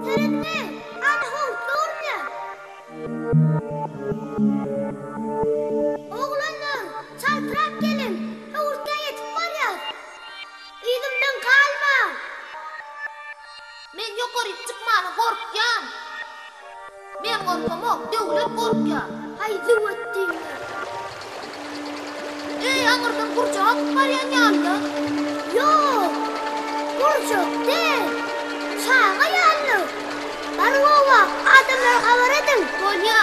Seretme, hany howutly görünýär. Oglanlar, çaltrak geliň, höwürtgä ýetip barýas. Yzymdan galmaň! Men ýokaryk çykmana gorkýan. Men gorkamok, Döwlet gorkýar. Haý, züwwetdinler! Eý, aňyrdan gurjak akyp barýan ýaly-da. Ýok, gurjak däl, çaga ýaly. Baryň oba, adamlara habar ediň. Bolýa.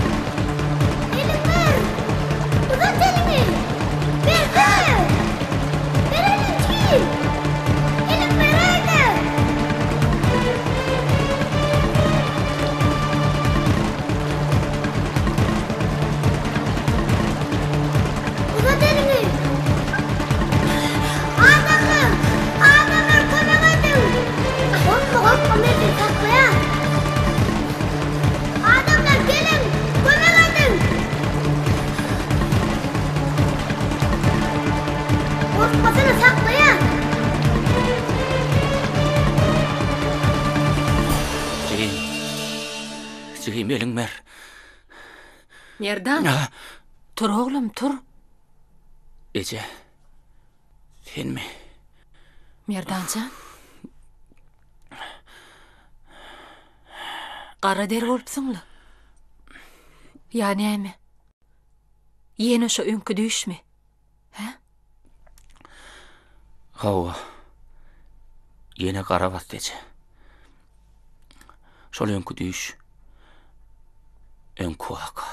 Eliňi ber! Uzat eliňi! Bersene! Ber eliňi tiz! Eliňi beräý-de! Uzat eliňi! Adamlar! Adamlar kömek ediň! Gorkma, gorkma, men seni saklaýan! Adamlar geliň! Kömek ediň! Gorkmasana, saklaýan! Jigim. Jigim eliň ber. Merdan. Tur oglum, tur. Eje. Senmi? Merdanjan. Gara der bolupsyň-la. Ýa näme? Ýene şo öňki düýşmi? Hä? Hawa. Ýene gara basdy eje. Şol öňki düýş. Öňki waka.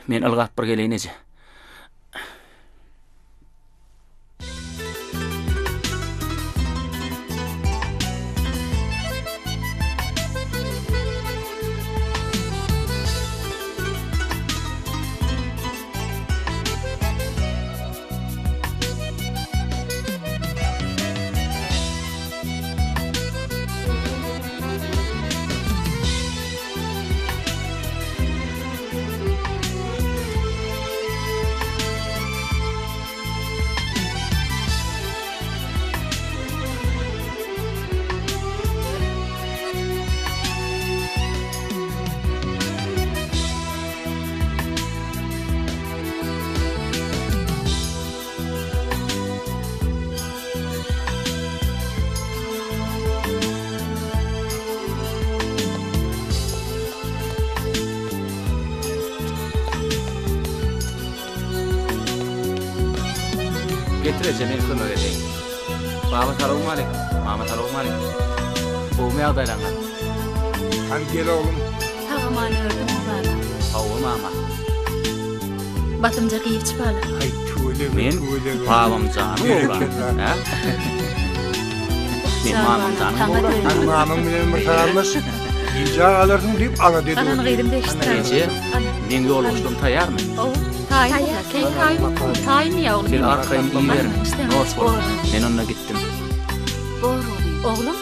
Men ylgap bir geleýin eje. Getir eje men kömek edeýin. Baba salowmaleýkim. Mama salowmaleýkim. Gowumy ýagdaýlaryňyz? Hany gel oglum. Sag-aman ördüňmi baba? Hawa mama. Basymjak iýip çypaly. Haý tüweleme Men tüweleme. babamjanyň oglan. Berekella. Hä? Men mamamjanyň Saňa oglan. Hany mamaň bilen bir salamlaş. Gijä galarsyň diýip alada edip Galan otyr. gyzym degişdi. Eje, meň ýolbaşlygym taýýarmy? Ow, taýyn. Sen taýyn, taýyn ýa oglum. Siz arkaýyn iýiberiň. Noş boluň. Men onda gitdim. Bor oglum. Oglum?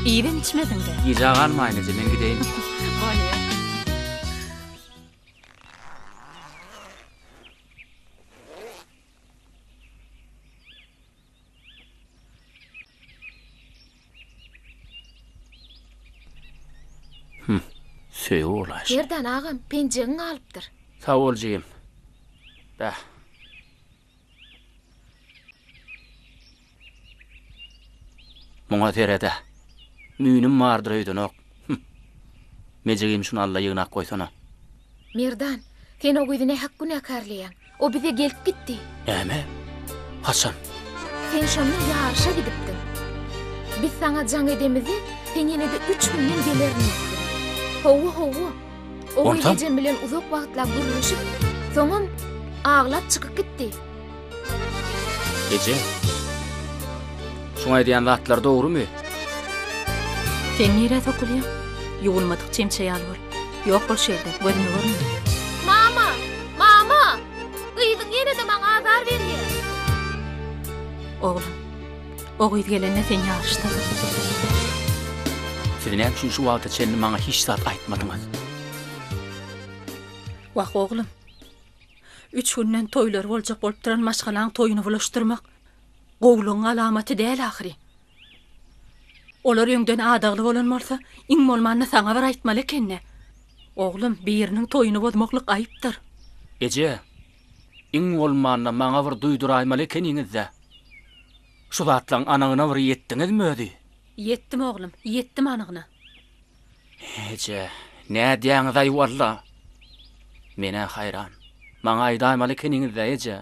Iýibem içmediň-dä. Gijä galmaýyn eje, men gideýin. Bolýa. Hum, söýgi bolaýşy. Merdan agam, penjegiň galypdyr. Sag bol jigim. Bäh. Muňa sered-ä. Müýnüm bardyr öýdenok. Hum. Me jigim şuny al-da ýygnap goýsana. Merdan, sen o gyzy nähak günäkärleýäň. O bize gelip gitdi. Näme? Haçan? Sen şonda ýaryşa gidipdiň. Biz saňa jaň edemizde, sen ýene-de üç günden gelerin diýipdiň. Hawa, hawa. O gyz Onsoň? ejem bilen uzak wagtlap gürleşip, soňam aglap çykyp gitdi. Eje, şuň aýdýan zatlary dogrumy? Sen nirä sokulýaň? Ýuwulmadyk çemçe ýaly bolup. Ýok bol şu ýerden, gözüme görünme. Mama! Mama! Gyzyň. Ejeň ýene-de maňa azar berýär. Oglum, o gyz gelende sen ýaryşdadyň. Siz näme üçin şu wagta çenli maňa hiç zat aýtmadyňyz? Wah, oglum. Üç günden toýlary boljak bolup duran maşgalaň toýuny bulaşdyrmak gowulygyň alamaty däl ahyry. Olar öňden adagly bolan bolsa, iň bolmanda saňa bir aýtmaly eken-dä. Oglum, biriniň toýuny bozmaklyk aýypdyr. Eje, iň bolmanda maňa bir duýduraýmaly ekeniňiz-dä. Şu zatlaň anygyna bir ýetdiňizmi özi? Ýetdim, oglum, ýetdim anygyna. Eje, nädýäňiz-aý walla? Men-ä haýran. Maňa aýdaýmaly ekeniňiz-dä, eje.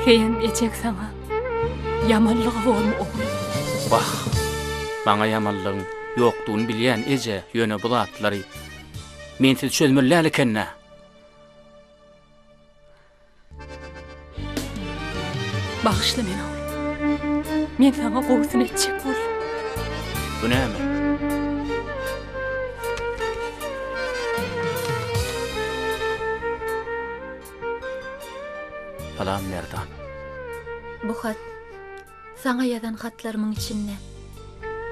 Heýem ejek saňa ýamanlygy bormy oglum? Wah, maňa ýamanlygyň ýokdugyny bilýän eje, ýöne bu zatlary mensiz çözmeli däl eken-dä. Bagyşla meni oglum. Men saňa gowusyny etjek boldum. Bu näme? Salam Merdan. Bu hat saňa ýazan hatlarymyň içinde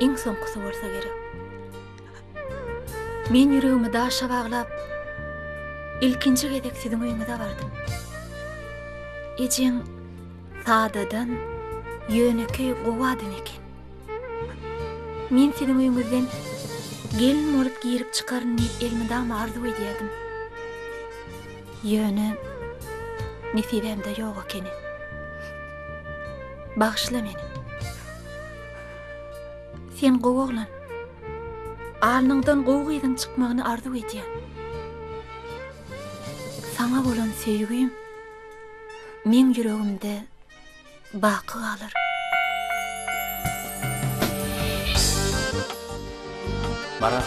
iň soňkusy bolsa gerek. Men ýüregimi daşa baglap, ilkinji gezek siziň öýüňize bardym. Ejeň sadadan, ýönekeý gowy adam eken. Men siziň öýüňizden gelin bolup girip çykaryn diýip elmydama arzuw edýärdim. Ýöne nesibämde ýok ekeni. Bagyşla meni. Sen gowy oglan. Alnyňdan gowy gyzyň çykmagyny arzuw edýän. Saňa bolan söýgim meň ýüregimde baky galar. Maral,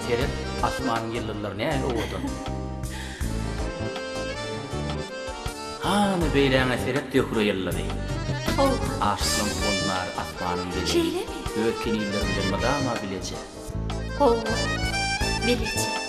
seret, asmanyň ýyldyzlary nähili owadan. Hany beýläňe seret Zöhre ýyldyzy. Hawa. Aşyklaň hondary asmanyň bezegi. Şeýlemi? Öz kenizleri bilen mydama bileje. Hawa, bileje.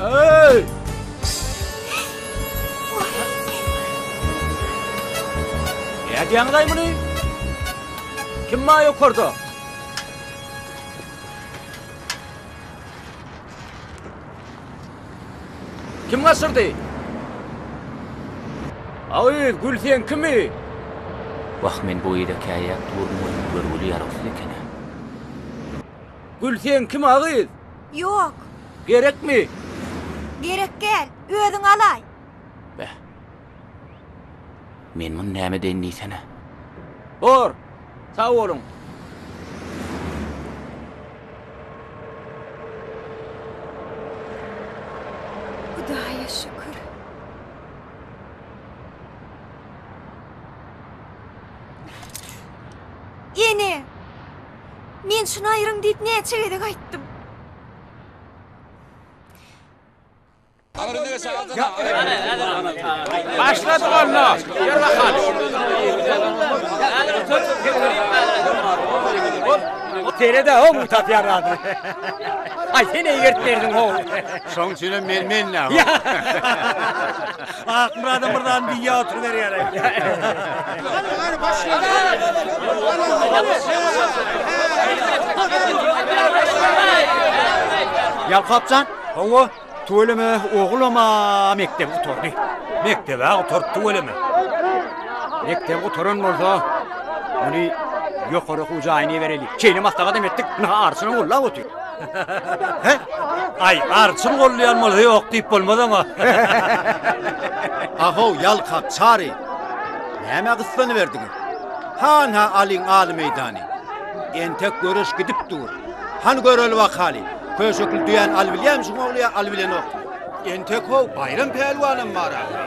Eý! Nädýäňiz-aý muny? Kim bar ýokarda? Kim gaçyrdy? Agyz, gül seňkimi? Wah, men bu gyza käýäp durun welin görgüli ýarawsyz eken-ä. Gül seňkimi, agyz? Ýok. Gerekmi? Gerek däl, özüň alaý. Beh. Men muny näme edeýin diýsene. Bor, sag boluň. Hudaýa şükür. Ene! Men şuny aýryň diýip näçe gezek aýtdym. Başladyk onda. Gel bakalım. Sere-de o mutap ýarady. Aý sen eýgert berdiň ho. Şoň üçinem men men-dä. Akmyradam bir zat diýýä oturyberýär. Ýalkapjan. Hawa, tüweleme ogulam-a mekdebi gutardy. Mekdeb-ä gutardy tüweleme. Mekdebi gutaran bolsa, muny ýokary okuw jaýyna ibereli. Şeýle maslahat hem etdik, ynha Arçynam gollap otyr. Hä? Aý, Arçyn gollaýan bolsa ýok diýip bolmaz oňa. Ahow, ýalkap, Çary! Nämä gyssanyberdiňiz? Han-ha alyň aly meýdany. Entek göreş gidip dur. Hany göreli bakaly, köşekli düýäni alybilýärmi şuň ogly ýa alybilenokmy? Entek how Baýram pälwanam bar ahyry.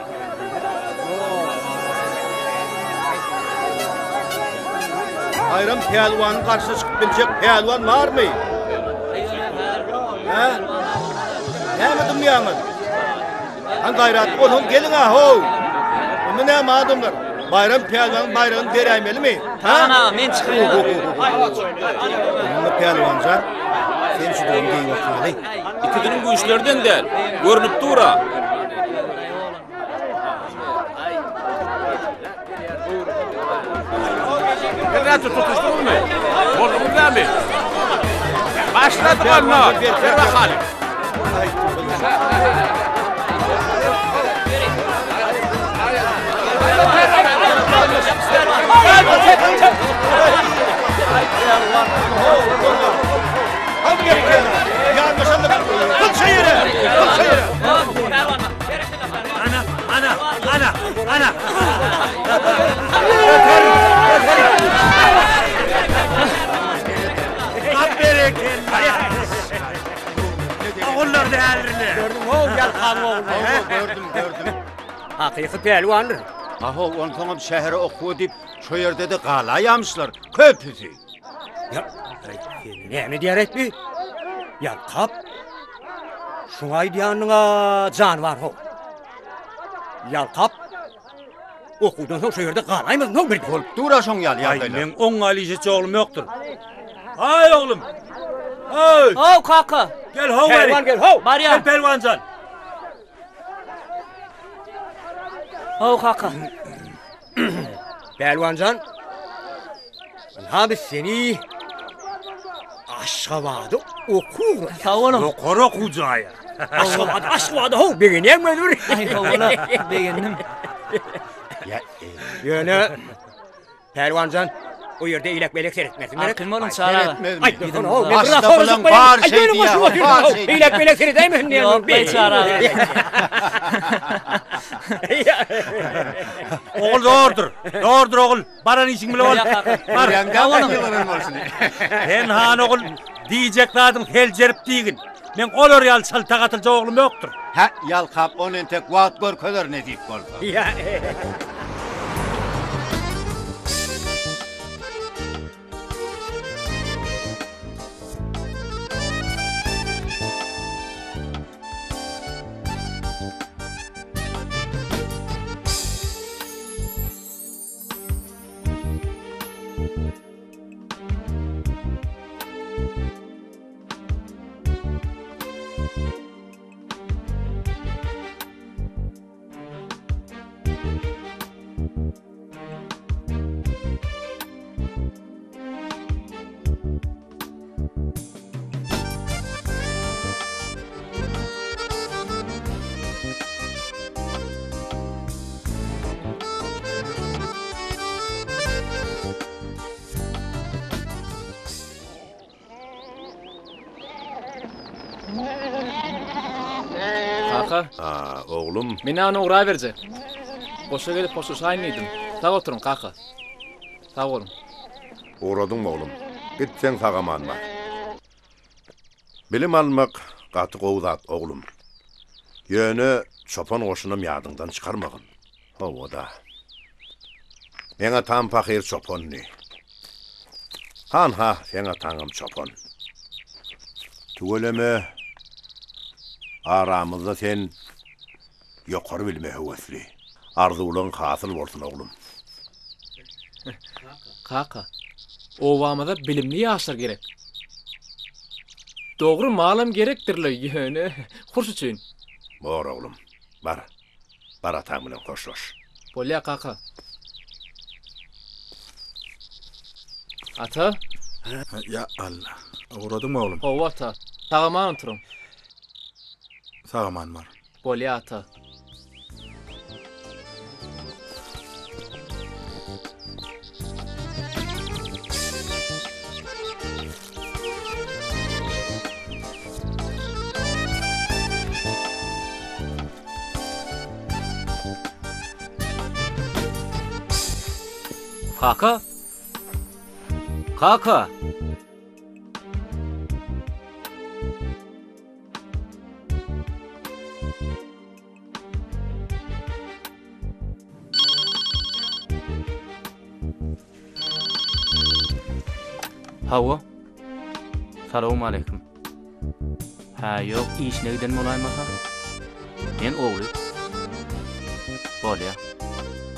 Baýram pälwanyň garşysyna çykyp biljek pälwan barmy? Hä? Näme dymýaňyz? Hany gaýratly bolsaň geliň-ä how! Onda näme adamlar, Baýram pälwanyň baýragyny beräýmelimi? Tagan aga, men çykaýyn. Onda pälwan jan, sen şu dony geý bakaly. Ikisiniň güýçleri deň däl. Görnüp dur-a. Näçe tutuşdyňyzmy? Bolduňyz dämi? Başladyk onda. Ber bakaly. Ana, ana, ana, ana. Ogullar däldirler. Gördüň how ýalkan ogluny. Hawa, gördüm, gördüm. Hakyky pälwandyr. Ahow, onsoňam şähere okuwa diýip, şo ýerde-de galaýamyşlar, köpüsi. Ýa, näme diýer etdi? Ýalkap. Şuň aýdýanyňa jan bar how. Ýalkap. Okuwdan soň şu ýerde galaýmaz how bir. Bolup dur-a şoň ýaly ýagdaýlar. Aý, meň oň ýaly işe oglum ýokdur. Aý oglum. Aý. How kaka. Gel how beri. Pälwan gel how. Barýan. Gel pälwanjan. How kaka. Pälwanjan. Ynha biz seni Aşgabada okuw. Sag boluň. Ýokary okuw jaýa. Aşgabada, Aşgabada how begenýäňmi özüň? Aý hawa-la, begendim. Ýöne Pälwanjan, o ýerde eýlek-beýlek seretmersiň gerek. Arkaýyn boluň Çary aga. Seretmezmi? Aý, dur, how, men Başda biraz soraşyp bulan goýaýyn. bar Aý, şeý ýöne diýýär, goşup otyryn, bar how, şeý diýýär. eýlek-beýlek seredäýmesin diýen. Ýok, baý Çary aga. Ogul zordur. Zordur ogul. Baran işiň bile bol. Bar. Sen han ogul diýjek zadyň seljerip diýgin. Men olar ýaly çalta gatylja oglum ýokdur. Hä, ýalkap ony entek wagt görkezer nesip bolsa. Kaka. A, oglum. Men ony ugraberjek. Goşa gelip hoşlaşaýyn diýdim. Sag oturyň, kaka. Sag boluň. Ugradyňmy, oglum? Gitseň sag-aman bar. Bilim almak gaty gowy zat, oglum. Ýöne çopan goşunam ýadyňdan çykarmagyn. Hawa-da. Meň atam pahyr çopandy. Hanha, seň ataňam çopan. Tüweleme, aramyzda sen ýokary bilime höwesli. Arzuwlaň hasyl bolsun, oglum. Kaka, obamyza bilimli ýaşlar gerek. Dogry malam gerekdir-le, ýöne hurş üçin. Bor, oglum, bar. Bar ataň bilen hoşlaş. Bolýa kaka. Ata. Ýa Alla. Ugradyňmy oglum? Hawa ata. Sag-aman oturyň. Sag-aman bar. Bolýa ata. Kaka? Kaka! Hawa. Salowmaleýkim. Hä, ýok, işine giden bolaýmasa. Men ogly. Bolýa.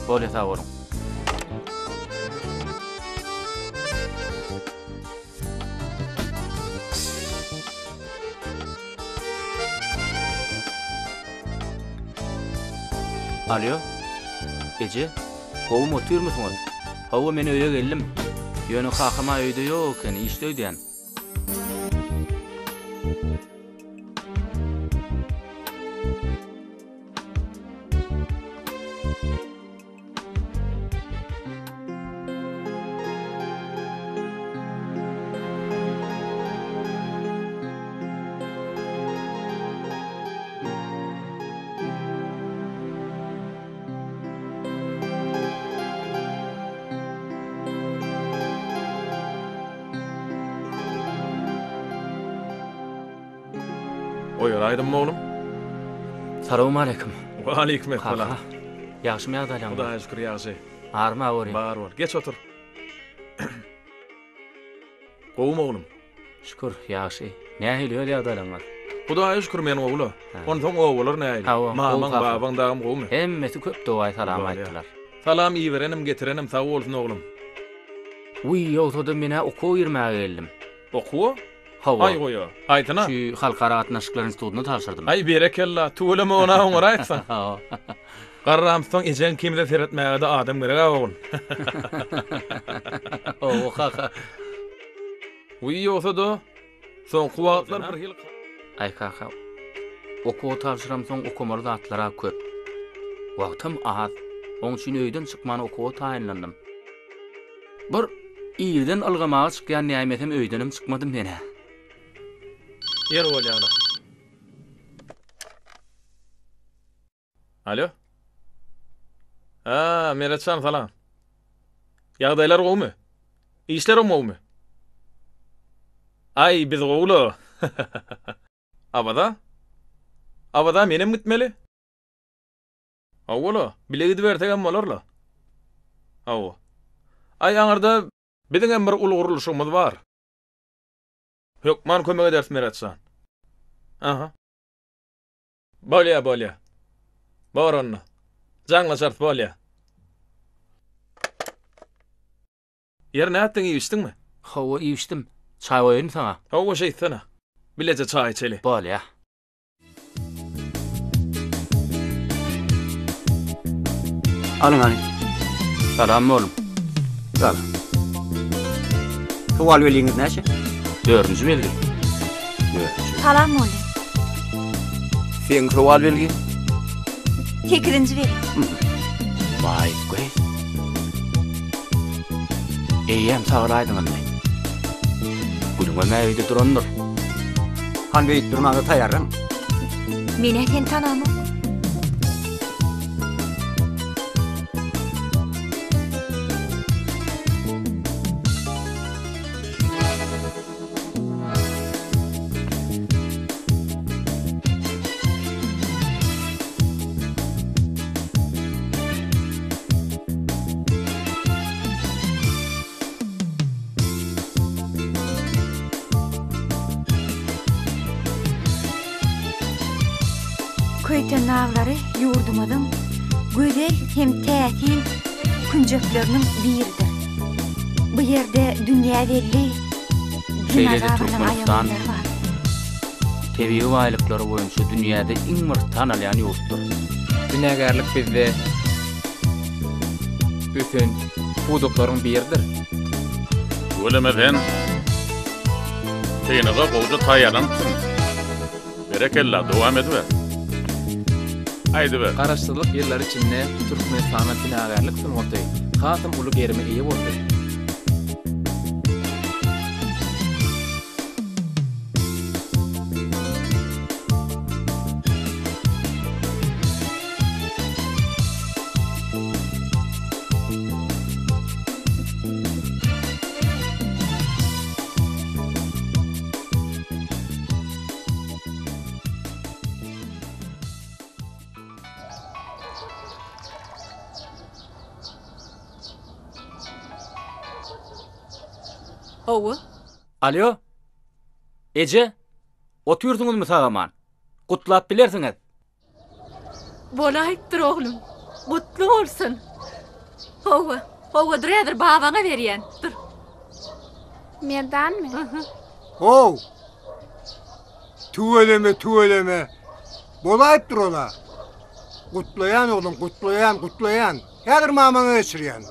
Bolýa, sag boluň. Alýo. Eje, gowumy otyrmysyňyz? Hawa, men öýe geldim. Ýöne kakam-a öýde ýok eken, işde öýdýän. Oýaraýdym oglum. Salowmaleýkim. Waleýkim essalam. Kaka, ýagşymy ýagdaýlaň? Hudaýa şükür ýagşy. Arma görýän. Bar bol. Geç otur. Gowumy oglum? Şükür, ýagşy. Nähili öz ýagdaýlaň bar? Hudaýa şükür men gowula. Onsoň obalar nähili? Mamaň, babaň dagam gowumy? Hemmesi köp dogaý salam aýtdylar. Salam iberenim, getirenim sag bolsun oglum. Wiý, ýogsa-da men-ä okuwa girmäge geldim. Okuwa? Hawa. Aý goýa. Aýtsana. Şu Halkara gatnaşyklar institutyna tabşyrdym. Aý berekella, tüweleme ony-a oňaraýypsyň. Hawa. Garramsoň ejeň kimize seretmäge-de adam gerek-ä ogul. Hawa kaka. Wiý ýogsa-da, soňky wagtlar bir hili. Aý kaka, okuwa tabşyramsoň okamaly zatlar-a köp. Wagtam az. Oň üçin öýden çykman okuwa taýynlandym. Bir irden ylgamaga çykýan näýmesem öýdenem çykmadym men-ä. Ýer bolýar-da. Alo. Ha, Meretjan salam. Ýagdaýlar gowumy? Işlerim gowumy? Aý, biz gowula. Awaza? Awaza menem gitmeli. Hawa-la, bile gidibersegem bolar-la. Hawa. Aý, aňyrda biziňem bir uly gurluşygymyz bar. Hökman kömek ederis, Meretjan. Aha. Bolýa, bolýa. Bor onda. Jaňlaşarys, bolýa. Ýeri nätdiň, iýip-içdiňmi? Hawa, iýip-içdim. Çaý goýaýynmy saňa? Hawa, şeýtsene. Bileje çaý içeli. Bolýa. Alyň hany. Salam oglum. Salam. Sowal belgiňiz näçe? Dördünji belgi. Dördünji. Salam mugallym. Seň sowal belgiň? Sekizinji belgi. Waý, gyz. Eýýäm saglaýdyň indi. Günüňem öýde durandyr. Han beýdip durmaga taýýarlaň. Men-ä seni tanamok. Köýten daglary ýurdumyzyň gözel hem täsin künjekleriniň biridir. Bu ýerde dünýä belli Şeýle-de dinozawrlaryň Türkmenistan aýagyzlary bar. tebigy baýlyklary boýunça dünýäde iň bir tanalýan ýurtdur. Binagärlik bizde ösen pudaklaryň biridir. Tüweleme sen synaga gowja taýýarlanypsyň. Berekella, dowam ediber. Aýdyber. Garaşsyzlyk ýyllary içinde Türkmenistanda binagärlik sungaty hasam uly gerime eýe boldy. Hawa. Alýo. Eje, otyrsyňyzmy sag-aman? Gutlap bilersiňiz. Bolaýypdyr oglum. Gutly bolsun. Hawa, hawa dur häzir babaňa berýän. Dur. Merdanmy? How! Tüweleme, tüweleme. Bolaýypdyr ol-a. Gutlaýan oglum, gutlaýan, gutlaýan. Häzir mamaňa geçirýän.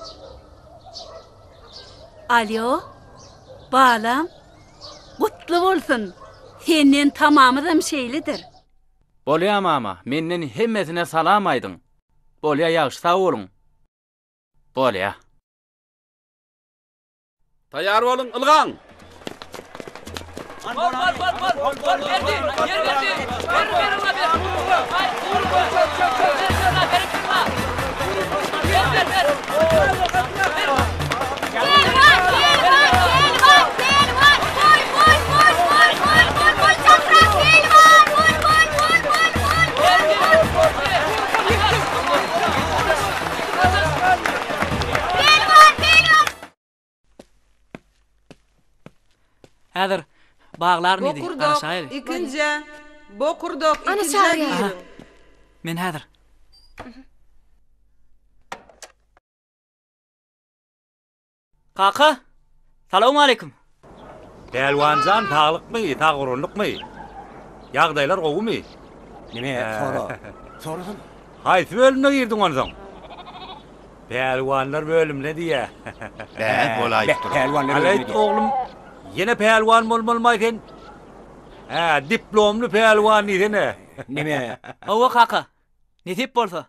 Alýo, balam. Gutly bolsun. Senden tamamyzam şeýledir. Bolýa mama, menden hemmesine salam aýdyň. Bolýa ýagşy sag boluň. Bolýa. Taýýar boluň, ylgaň! Pälwan, pälwan, pälwan, pälwan, bol, bol, bol, bol, bol, bol, bol, çatrak pälwan, bol, bol, bol, bol, bol, bol, bol. Pälwan, pälwan. Häzir baglaryn idi, Bokurdak garaşaýaly. ikinjä. Bokurdak Ana ikinjä çagyrýar. giriň. Men häzir. Kaka, salowmaleýkim. Pälwanjan saglykmy, sag-gurgunlykmy? Ýagdaýlar gowumy? Neme, sora. Sorasana. Haýsy bölümine girdiň onsoň? Pälwanlar bölümine diýýä. Bä, bolaýypdyr. Pälwanlar bölümine Aleýt oglum, ýene pälwan bolmalymaý sen? Hä, diplomly pälwan diýsene. Neme? Hawa kaka, nesip bolsa.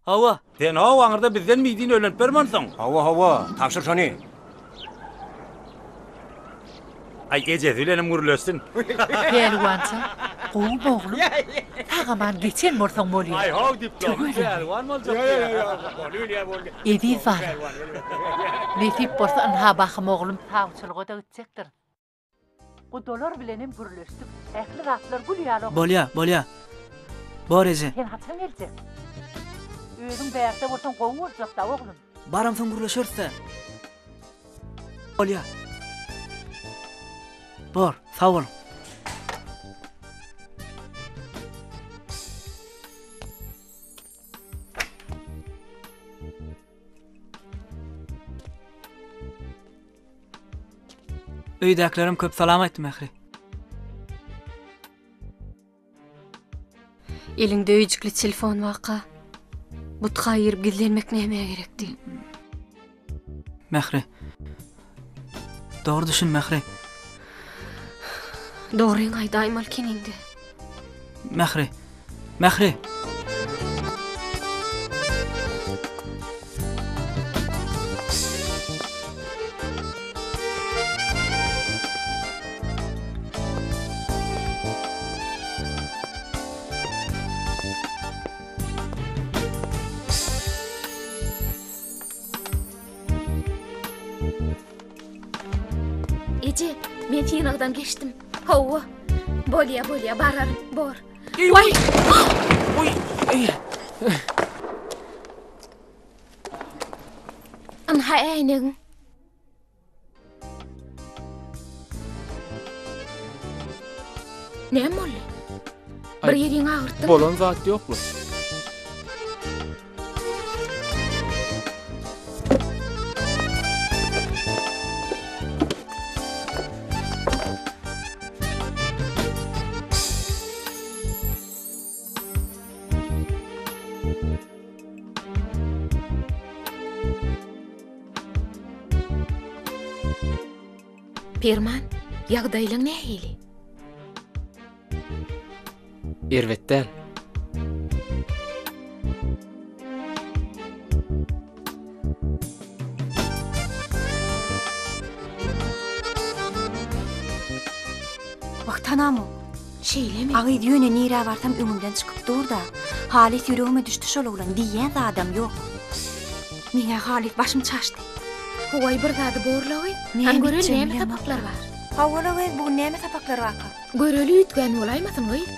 Hawa. Sen how aňyrda bizden midin ölenip berme onsoň. Hawa hawa, tabşyr şony. Aý ejesi bilenem gürleşsin. Pälwanjan, gowumy oglum? Sag-aman geçen bolsaň bolýa. Aý how diplomly pälwan boljak diýýä. Eziz balam. Nesip bolsa ynha bahym oglum sawçylyga-da gitjekdiris. Gudalar bilenem gürleşdik. Ähli zatlar gül ýaly oglum. Bolýa, bolýa. Bor eje. Sen haçan geljek? Özüň bärde bolsaň gowy boljak-da oglum. Baramsoň gürleşeris-dä. Bolýa. Bor, sag boluň. Öýdäkilerem köp salam aýtdy Mähri. Eliňde öýjükli telefon barka, butga girip gizlenmek nämä gerekdi? Mähri. Dogry düşün Mähri. Dogryňy aýdaýmaly keniňde. Mähri. Mähri. Eje, men synagdan geçdim. Hawa. Bolýa, bolýa, bararyn. Bor. Waý! Oý! Ynha äýnegiň. Näme boldy? Bir ýeriňi agyrtdymy? Bolan zat ýokmy? Perman, ýagdaýlaň nähili? Erbet däl. Wah, tanamok. Şeýlemi? A gyz, ýöne nirä barsam öňümden çykyp dur-da. Halys ýüregime düşdi şol oglan, diýýän zadam ýok. Meň-ä halys başym çaşdy. Howaý bir zady borla gyz. Hany göreli näme sapaklar bar. Hawa-la gyz, bu gün näme sapaklar barka? Göreli üýtgän bolaýmasyn gyz.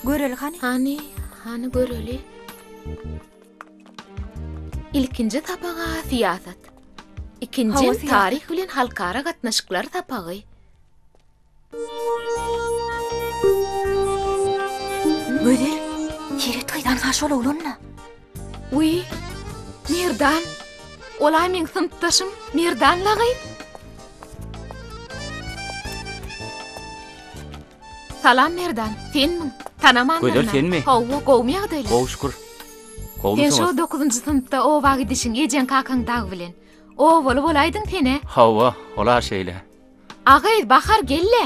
Göreli hany. Hany, hany göreli. Ilkinji sapaga syýasat. Ikinjem taryh bilen halkara gatnaşyklar sapagy. Gözel, seret gyz, anha şol oglan-da. Wiý, Merdan. Ol-a meň synpdaşym, Merdan lagy. Salam Merdan, senmiň? Tanamandyryn. Gözel senmi? Hawa, gowumy ýagdaýlar? Gowy şükür. Sen şo dokuzynjy synpda oba gidişiň ejeň kakaň dagy bilen. Obaly bolaýdyň sen-ä. Hawa, ol-a şeýle. A gyz, Bahar gel-le.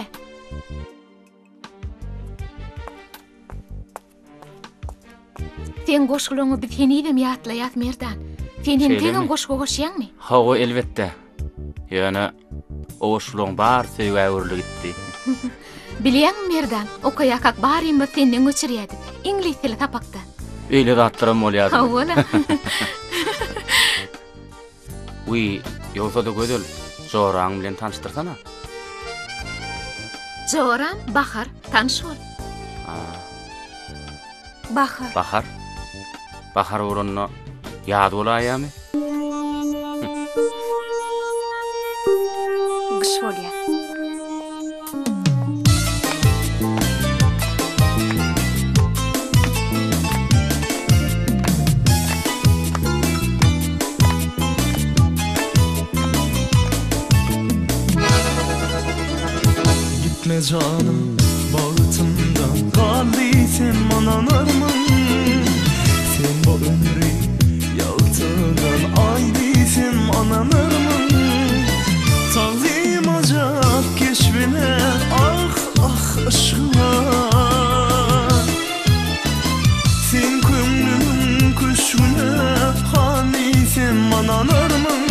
Seň goşgularyňy biz henizem ýatlaýas Merdan. Sen entegem goşgy goşýaňmy? Hawa, elbetde. Ýöne o goşgularyň bary söýgä öwrüldi gitdi. Bilýäňmi Merdan, okaýakak barymyz senden göçürýädik. Iňlis dili sapakda. Öýle zatlaram bolýardymy? Hawa-la. Wiý, ýogsa-da Gözel, joraň bilen tanyşdyrsana. Joram Bahar, tanyş bol. Bahar. Bahar? Bahar bolanda ýaz bolaýýamy? Gyş bolýar. Gitme janym bagtymdan gal diýsem ynanarmyň Sen bu ömri ýagtydan aý diýsem ynanarmyň Tagzym ajap keşbine ah ah yşgyňa Sen köňlümiň köşgüne han diýsem ynanarmyň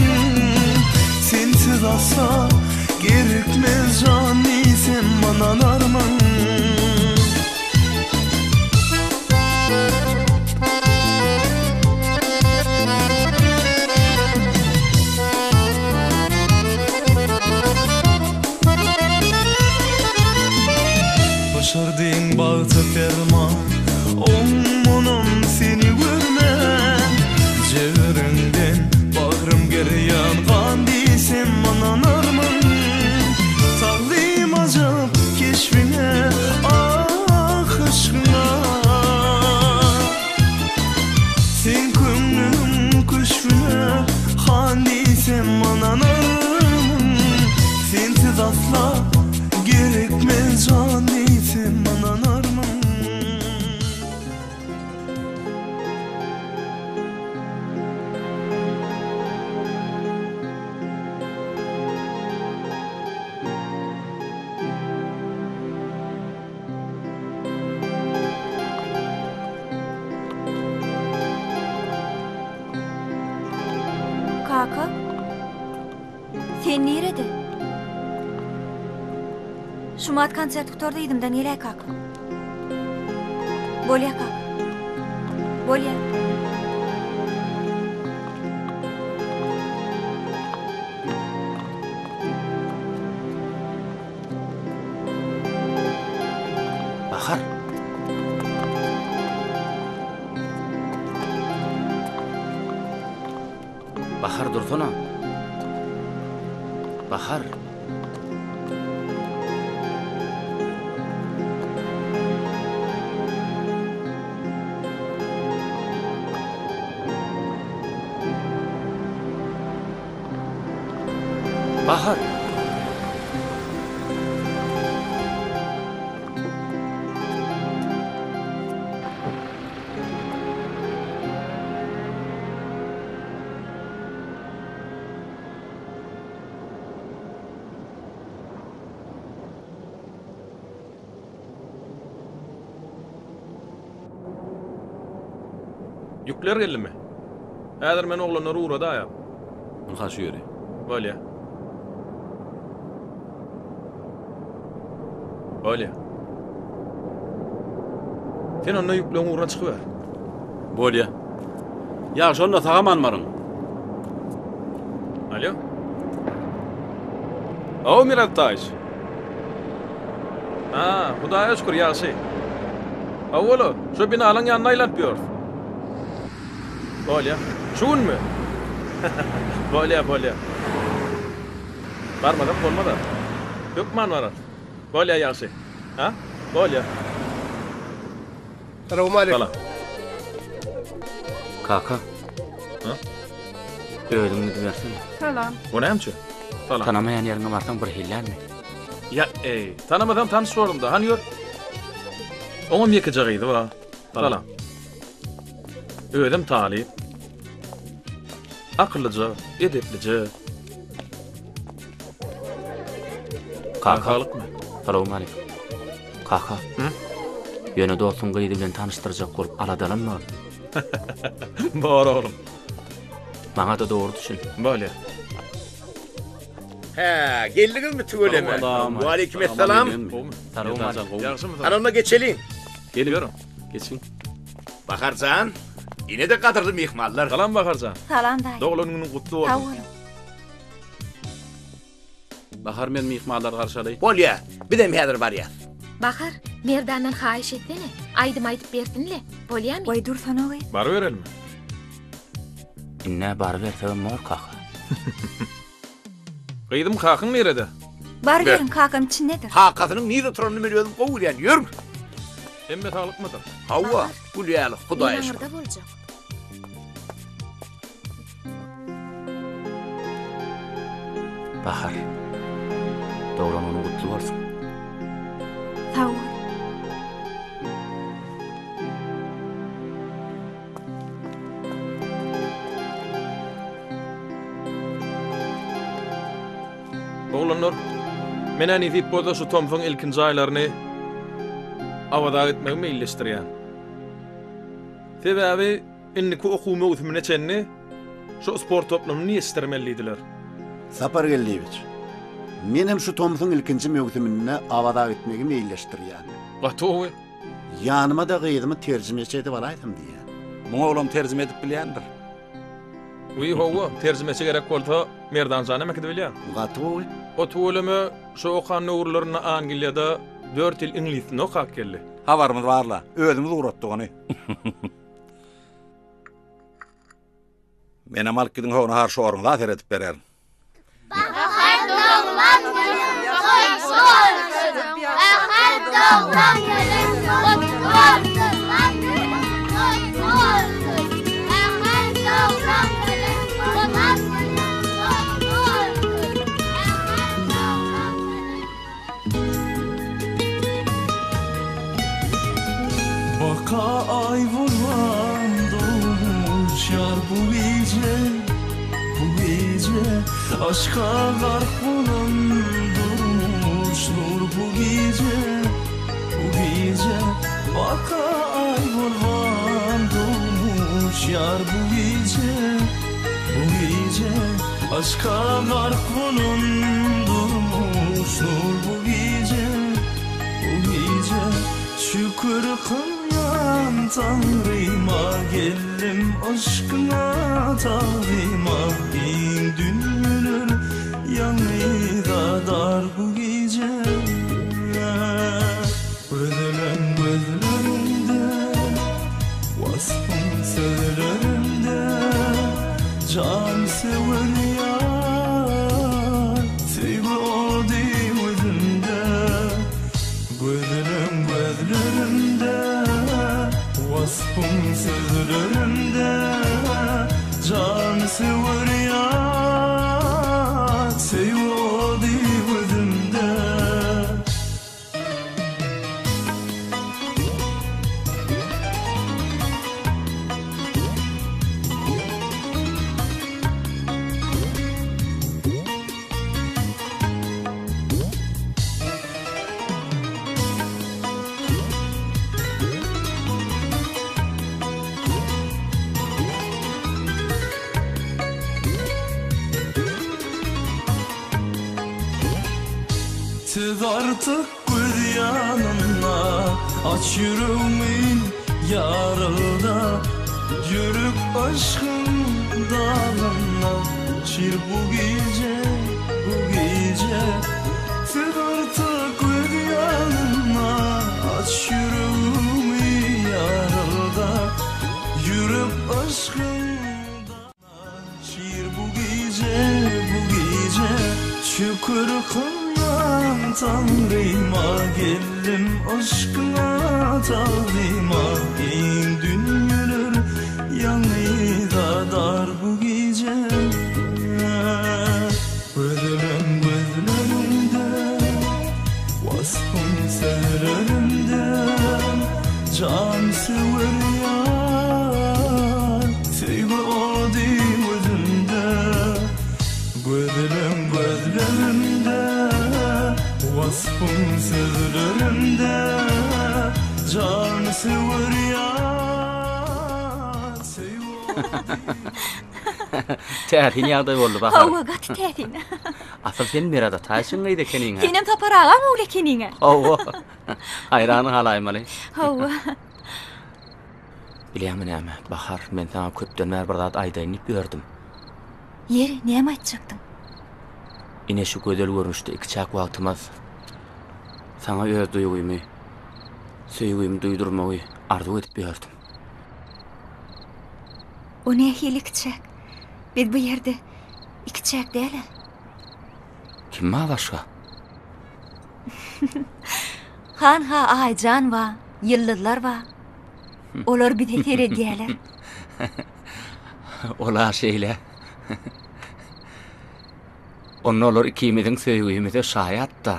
Sensiz asla gerekmez jan diýsem ynanarmyň. Başardyň bagta perman, Oň-munam seni görmän. Jebriňden bagrym gerýän gan diýsem ynanarmyň? Tagzym ajap keşbiňe, ah yşkyňa. Sen köňlümiň köşgüne han diýsem ynanarmyň? Sensiz asla gerekmez jan diýsem ynanarmyň? Kaka, sen nirede? Şumat konsert gutardy yzymdan geläý kaka. Bolýa kaka. Bolýa. Bahar. Bahar dursana. Bahar. Bahar. Ýükler geldimi? Häzir men oglanlary ugradaýam. Ynha şu ýeri. Bolýa. Bolýa. Sen onda ýükleň ugruna çykyber. Bolýa. Ýagşy onda sag-aman baryň. Alýo. Hawa Myrat daýyş. Ha, Hudaýa şükür ýagşy. Hawa-la, şo binalaň ýanynda aýlanyp ýörüs. Bolýa. Şu günmi? Bolýa, bolýa. Barmasak bolmaz-a. Hökman bararys. Bolýa ýagşy. Ha? Bolýa. Salowmaleýkim. Salam. Kaka. Ha? Özüň gidibersene. Salam. O näme üçin? Salam. Tanamaýan ýeriňe barsaň bir hillärmi? Ýa, eý, tanamasam tanyş boldum-da. Hany ýör. Oňam ýekeje gyzy bar. Salam. Özem talyp. Akyllyja, edeplije. Kaka. Saglykmy? Salowmaleýkim. Kaka. Ýöne dostuň gyzy bilen tanyşdyrjak bolup aladalanma. Bor oglum. Maňa-da dogry düşün. Bolýa. Hä, geldiňizmi tüweleme? Waleýkim essalam. Ýagşymysyň? Hany onda geçeliň. Geliň. Geçiň. Bahar jan, ine-de gadyrly myhmanlar. Salam Bahar jan. Salam daýy. Doglan günüň gutly bolsun. Sag boluň. Bahar men myhmanlary garşy alaý. Bolýa, bizem häzir barýas. Bahar, Merdandan haýyş etsene, aýdym aýdyp bersin-le, bolýamy? Goý dursana gyz. Baryberelimi? Indi barybersegem bor kaka. Gyzym kakyň nirede? Baryberiň kakam içindedir. Kakasynyň nirede oturanyny men özüm gowy bilýän. Ýörüň. Hemme saglykmydyr? Hawa, gül ýaly, Hudaýa Men şükür. aňyrda boljak. Bahar. Doglan günüň gutly bolsun. Sag bol. Oglanlar, men-ä nesip bolsa şu tomsuň ilkinji aýlaryny Awaza gitmegi meýilleşdirýän. Sebäbi indiki okuw möwsümine çenli şu sport toplumyny ýetişdirmeli diýdiler. Sapar Geldiýewiç, menem şu tomsuň ilkinji möwsüminde Awaza gitmegi meýilleşdirýän. Gaty gowy. Ýanyma-da gyzymy terjimeçi edip alaýsam diýýän. Muň oglam terjime edip bilýändir. Wiý, hawa, terjimeçi gerek bolsa, Merdan janam äkidibilýär. Gaty gowy. O tüweleme şo okan döwürlerinde Angliýada dört ýyl iňlis dilini okap geldi. Habarymyz bar-la, özümiz ugratdyk ony. Menem alyp gidiň ho nahar şoruňyza seredip bererin. Bahar doglan günüň toý bolsun. Bahar doglan günüň gutly bolsun. Toý bolsun. Bahar doglan günüň doglan günüň toý bolsun. Bahar doglan günüň. Baka aý bolan durmuş ýar bu gije, bu gije Aşka gark bolan durmuş nur bu gije, bu gije Baka aý bolan durmuş ýar bu gije, bu gije Aşka gark bolan durmuş nur bu gije, bu gije Şükür kylýan Taňryma geldim yşkyňa tagzyma Giň dünýeler ýalňyza dar bu gije Gözlem gözleriňde Waspyň sözleriňde Jan söwer ýar Söýgi ody gözümde Gözlem gözlerimde Waspyň sözlerimde Jan söwer ýar Söýgi ody gözümde. Siz artyk göz. ýanynda Aç ýüregimi ýarylda Ýürek yşgyň dagynda Şir bu gije, bu gije Siz artyk göz ýanynda Aç ýüregimi ýarylda Ýürek yşgyň Şir bu gije, bu gije Şükür kylýan Taňryma Geldim yşkyňa tagzyma Giň dünýeler ýalňyza dar bu gije Gözlem gözleriňde Waspyň sözlerimde Jan söwer ýar Söýgi ody gözümde Gözlem gözlerimde Waspyň sözlerimde Jan söwer ýar Söýgi ody Täsin ýagdaý boldy Bahar. Hawa, gaty täsin. Asyl sen Myrat Ataýewiçiň gyzy ekeniň-ä. Senem Sapar agaň ogly ekeniň-ä. Hawa. Haýran galaýmaly. Hawa. Bilýäňmi näme, Bahar, men saňa köpden bäri bir zat aýdaýyn diýip ýördüm. Ýeri, näme aýtjakdyň? Ine şu gözel görnüşde ikiçäk wagtymyz saňa öz duýgymy, söýgimi duýdurmagy arzuw edip ýördüm. O nähili ikiçäk? Biz bu ýerde ikiçäk däl-ä. Kim bar başga? Hanha Aýjan bar, ýyldyzlar bar. Olar bize seredýärler. Ola şeýle. Onda olar ikimiziň söýgimize şaýat-da.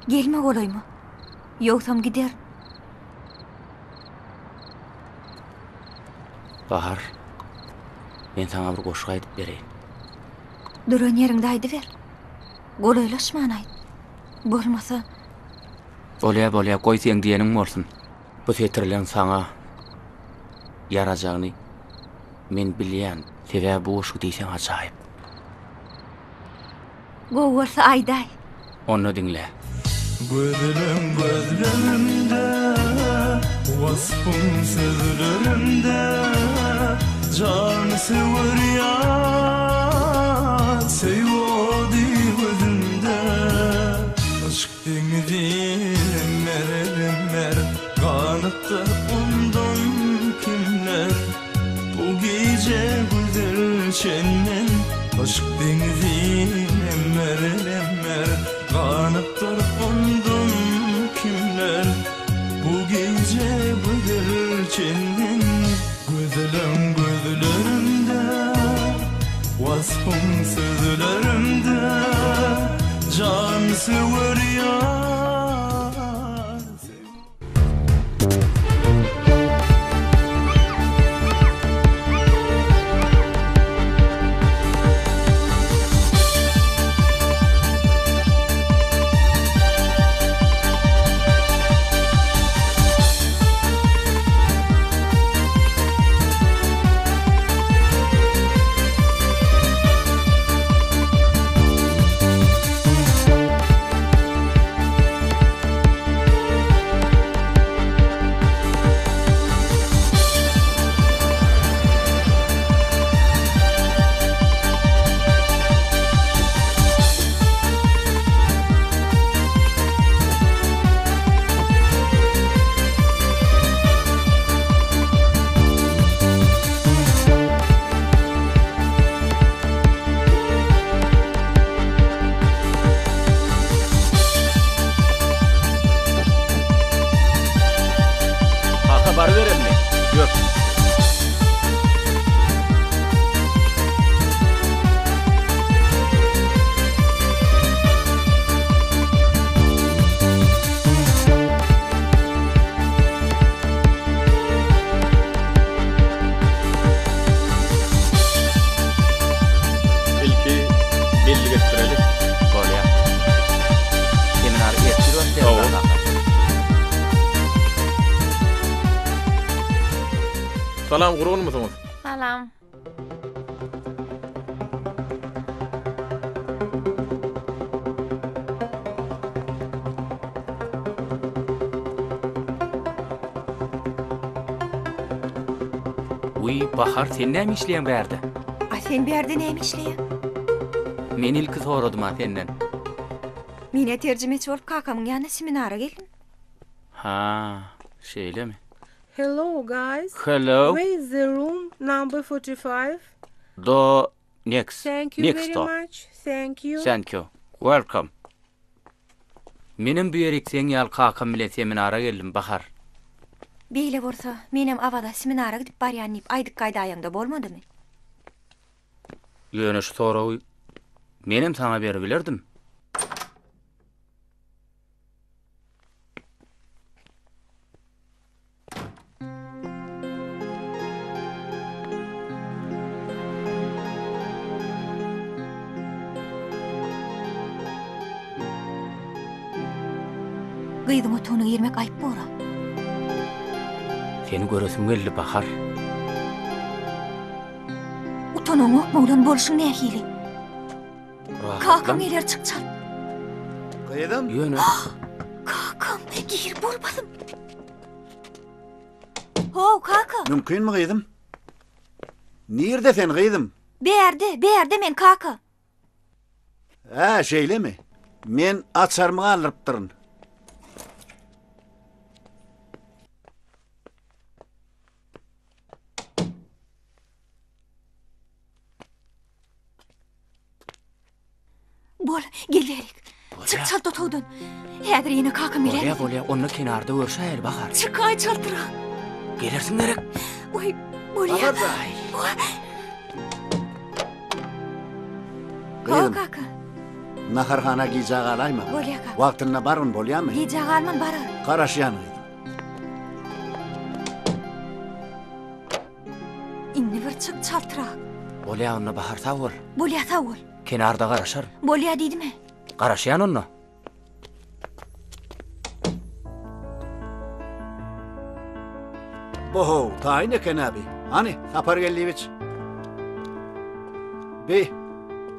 Gelme golaýyma. Ýogsam giderin. Bahar, men saňa bir goşgy aýdyp bereýin. Duran ýeriňde aýdyber. Golaýlaşman aýt. Bolmasa. Bolýa, bolýa, goý seň diýeniň bolsun. Bu setirleň saňa ýarajagyny men bilýän. Sebäbi bu goşgy diýseň ajaýyp. Gowy bolsa aýdaý. Onda diňle. Gözleň gözlerimde, waspyň sözlerimde, Jan söwer ýar, söýgi ody gözümde. Yşk deňizi emmer-emmer, ganypdyr ondan kimler. Bu gije gözel çenden Yşk deňizi emmer-emmer Ganypdyr ondan kimler Bu gije gözel çenden Gözleň gözlerimde Waspyň sözlerimde Jan söwer ýar Kaka baryberelmi? Ýör. Ilki bellik etdireli. Bolýar. Seminar ertir başlaýar Hawa. kaka. Salam gurgunmysyňyz? Salam. Wiý, Bahar, sen näme işleýäň bärde? A sen bärde näme işleýäň? Men ilki soradym-a senden. Men-ä terjimeçi bolup kakamyň ýanyna seminara geldim. Ha, şeýlemi? Hello guys. Hello. Where is the room number 45? Do next. Thank you Next very do. much. Thank you. Thank you. Welcome. Menem bu ýerik seň ýaly kakam bilen seminara geldim, Bahar. Beýle bolsa, menem Awaza seminara gidip barýan diýip aýdyp gaýdaýaňda bolmadymy? Ýöne şu soragy menem saňa beribilerdim. Gyzyň otagyna girmek aýyp bor-a. Seni göresim geldi, Bahar. Utanaňokmy oglan, bolşuň nähili? Kakaň geler çyk çalt. Gyzym. Ýöne. Kakam, gir bol basym. How, kaka. Mümkinmi gyzym? Nirde sen gyzym? Bärde, bärde men kaka. Hä, şeýlemi? Men açarymy galdyrypdyryn. Bol, gel bärik. Çyk çalt otagdan. Häzir ýene kakam geler. Bolýa, bolýa, onda kenarda görşäýeli, Bahar. Çykaý çaltrak. Gelersiň gerek. Oý, bolýa. Gyzym. Kaka. Naharhana gijä galaýma. Bolýa kaka. Wagtynda bargyn bolýamy? Gijä galman bararyn. Garaşýan gyzym. Indi bir çyk çaltrak. Bolýa onda Bahar sag bol. Bolýa sag bol. Kenarda garaşaryn. Bolýa diýdime. Garaşýan onda. Bohow, taýyn eken-ä bi. Hany, Sapar Geldiýewiç. Bi,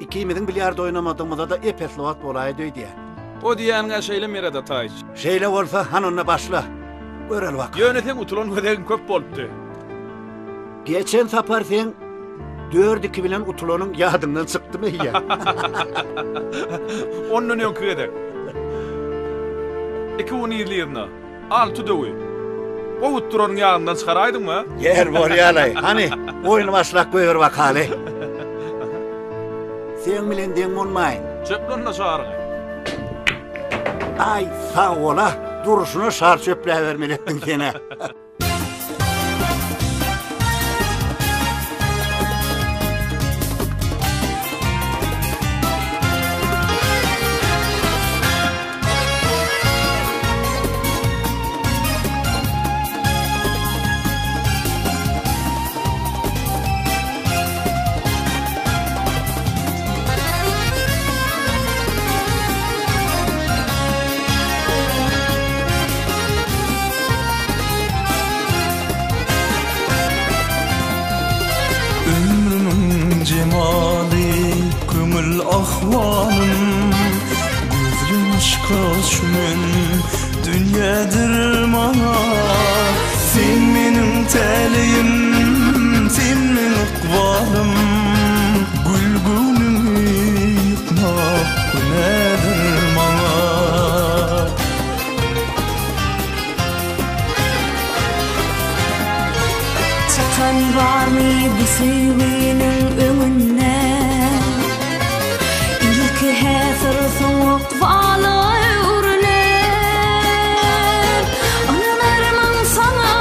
ikimiziň bilýard oýnamadygymyza-da ep-esli wagt bolaýdy öýdýän. O diýýäniň-ä şeýle Meret Ataýewiç. Şeýle bolsa, hany onda başla. Göreli bakaly. Ýöne seň utulan gezegiň köp bolupdy. Geçen sapar seň dört-iki bilen utulanyň ýadyňdan çykdymy eýýäm? Ondan öňki gezek. Iki gün yzly-yzyna. Alty döwi. Gowy utduranyň ýadyňdan çykaraýdyňmy? Ýer bolýa-laý. Hany, oýny başlap goýber bakaly. Seň bilen deň bolmaýyn. Çöple onda şaryňy. Aý, sag bol-a. Durşuna şar çöpläbermeli etdiň sen-ä. Ömrümiň jemaly, köňül ahwalym, Gözleň yşka çümen dünýädir maňa. Sen meniň täleýim, sen meň ykbalym, Gül göwnüňi ýykmak günädir maňa. Çykan barmy bu söýginiň öňünde Ilki häzir soň ykbala öwrüler Ynanarmyň saňa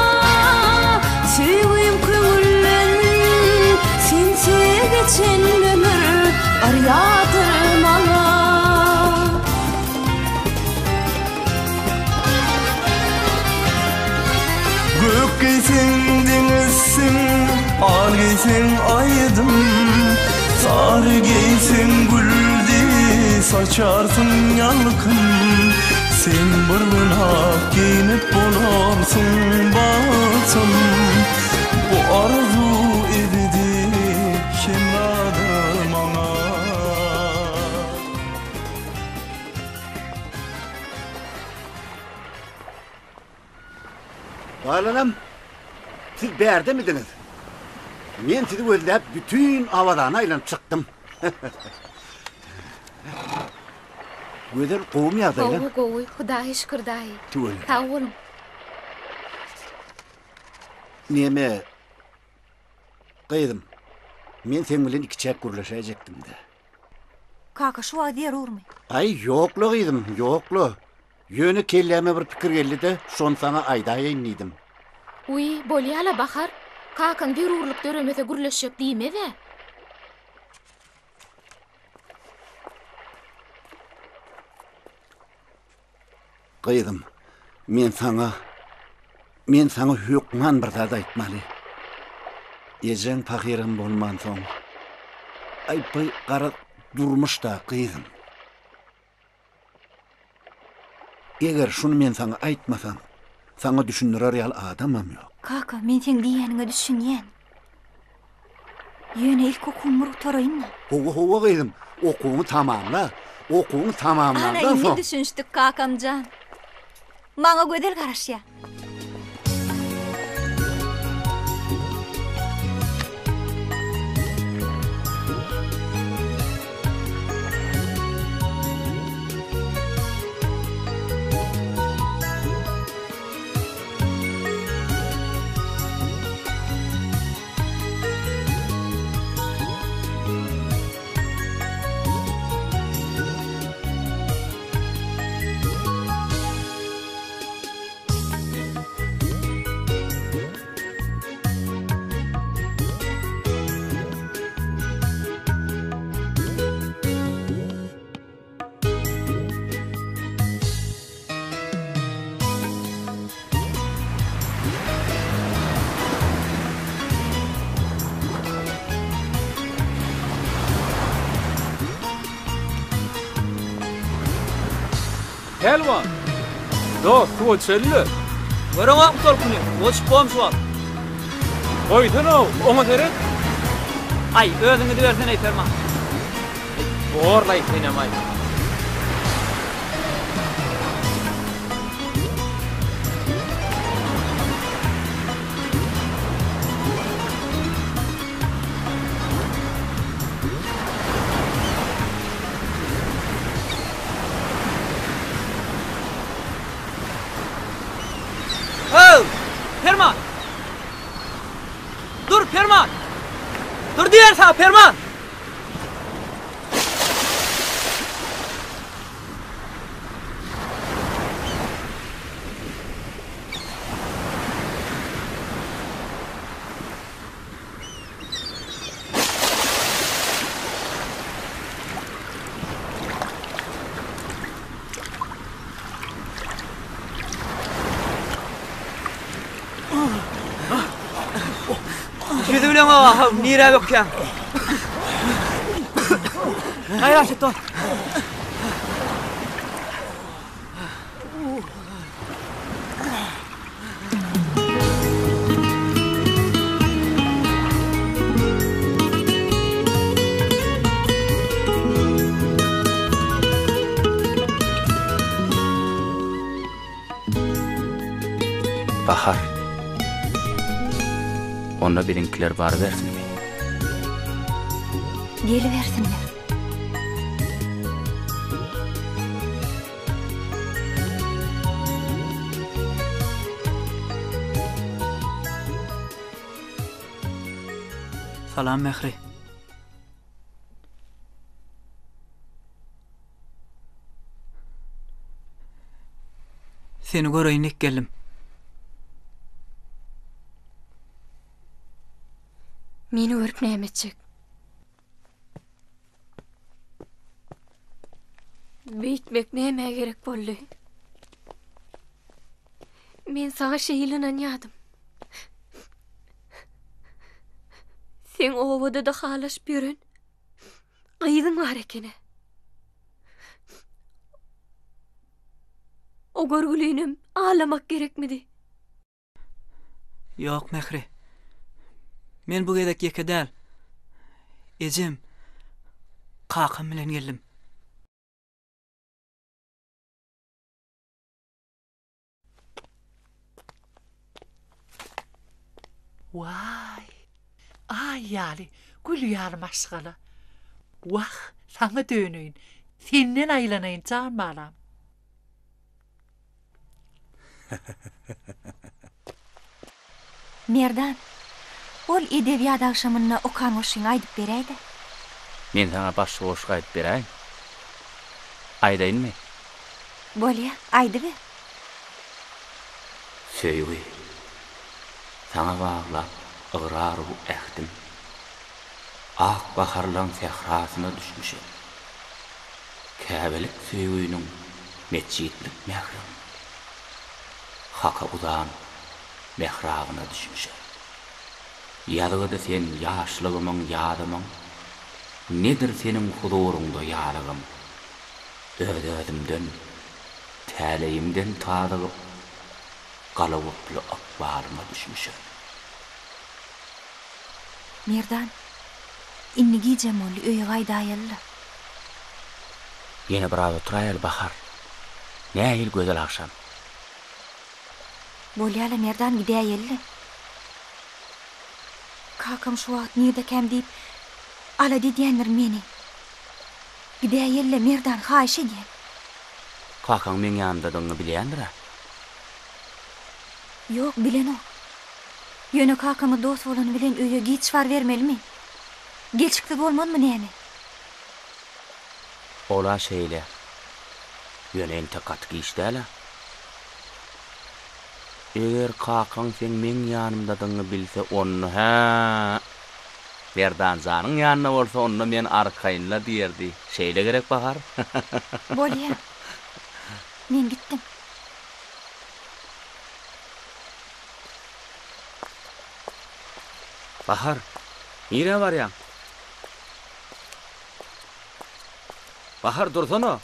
söýgim köňülden Sensiz geçen ömür barýadyr maňa. Gök geýseň deňizsiň, al geýseň aýdym, Sary geýseň gül deý saçarsyň ýalkym. Sen bir gün ak geýnip bolarsyň bagtym, Bu arzuw ebedi hemradyr maňa. Galanam, siz bärdemidiňiz? Men sizi gözläp bütin Awazany aýlanyp çykdym. Gözel gowumy ýagdaýlaň? Gowy, gowy, Hudaýa şükür daýy. Tüweleme. Sag boluň. Neme, gyzym, men seň bilen ikiçäk gürleşäýjekdim-dä. Kaka, şu wagt zerurmy? Aý, ýok-la gyzym, ýok-la. Ýöne kelläme bir pikir geldi-de, şony saňa aýdaýaýyn diýdim. Wiý, bolýa-la, Bahar. Kakaň zerurlyk döremese gürleşjek diýmez-ä. Gyzym, men saňa, men saňa hökman bir zat aýtmaly. Ejeň pahyram bolmansoň, aý, by gara durmuş-da, gyzym. Eger şuny men saňa aýtmasam, saňa düşündirer ýaly adamam ýok. Kaka, men seň diýýäniňe düşünýän. Ýöne ilki okuwymy bir gutaraýyn-da. Hawa, hawa gyzym, okuwyňy tamamla. Okuwyňy tamamlandan Ana, indi soň. düşünişdik, kakam jan. Maňa Gözel garaşýar. Pälwan! Dost, suwa düşeli-le. Göreňokmy tolkuny? Goçup bom şu wagt. Goýsana, oňa seret. Aý, özüň gidibersene-eý, Perman. Borlaý senem-aý. How! Perman! Dur, Perman! Dur diýýän saňa, Perman! Ýüzi bilen oba, nirä bökýäň? Gaýrat et, dost. Bahar. Onda biziňkiler barybersinmi? Gelibersinler. Salam Mähri. Seni göreýin diýip geldim. Meni görüp näme etjek? Beýtmek nämä gerek boldy? Men saňa şeýle ynanýadym. Seň obada-da halaşyp ýören gyzyň bar ekeni. O görgülinem ağlamak gerekmidi? Ýok, Mähri. Men bu gezek ýeke däl. Ejem, kakam bilen geldim. Waý! Aý ýaly, gül ýaly maşgala. Wah, saňa döneýin, senden aýlanaýyn jan balam. Merdan, ol edebiýat agşamynda okan goşgyňy aýdyp beräý-dä. Men saňa başga goşgy aýdyp beräýin. Aýdaýynmy? Bolýa, aýdyber. Söýgi, saňa baglap ygrar-u ähdim, Ak baharlaň sährasyna düşmüşem. Käbelik söýginiň metjitlik mähriň, Haka uzan mährabyna düşmüşem. Ýazgydy sen ýaşlygymyň ýazymyň, Nedir seniň huzuryňda ýazygym? Öz-özümden, täleýimden tazygyp, Galawutly ykbalyma düşmüşem. Merdan, indi gijem boldy, öýe gaýdaýaly-la. Ýene biraz oturaýaly, Bahar. Nähili gözel agşam. Bolýa-la, Merdan, gidäýeli-le. Kakam şu wagt nirdekäm diýip, alada edýändir meni. Gidäýeli-le, Merdan, haýyş edýän. Kakaň meň ýanymdadygyňy bilýändir-ä? Ýok, bilenok. Ýöne kakamyz dost bolany bilen öýe giç barybermelimi? Gelşiksiz bolmazmy näme? Ol-a şeýle. Ýöne entek gaty giç däl-ä. Eger kakaň seň meň ýanymdadygyňy bilse, onda, hä-ä, Merdan janyň ýanynda bolsa, onda men arkaýynla diýerdi. Şeýle gerek, Bahar? Bolýa. Men gitdim. Bahar, nirä barýaň? Bahar, dursana!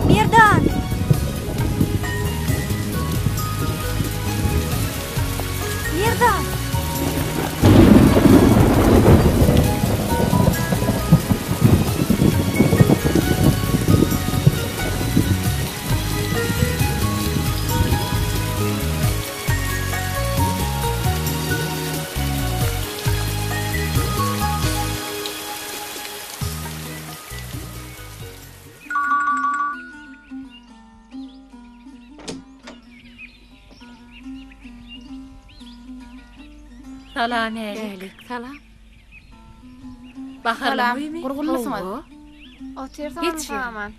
Merdan! Merdan! Salam älik. Salam. Baharly güými? Gurgunmysyňyz? Hawa. Otyrsyňyzmy Geç sag-aman?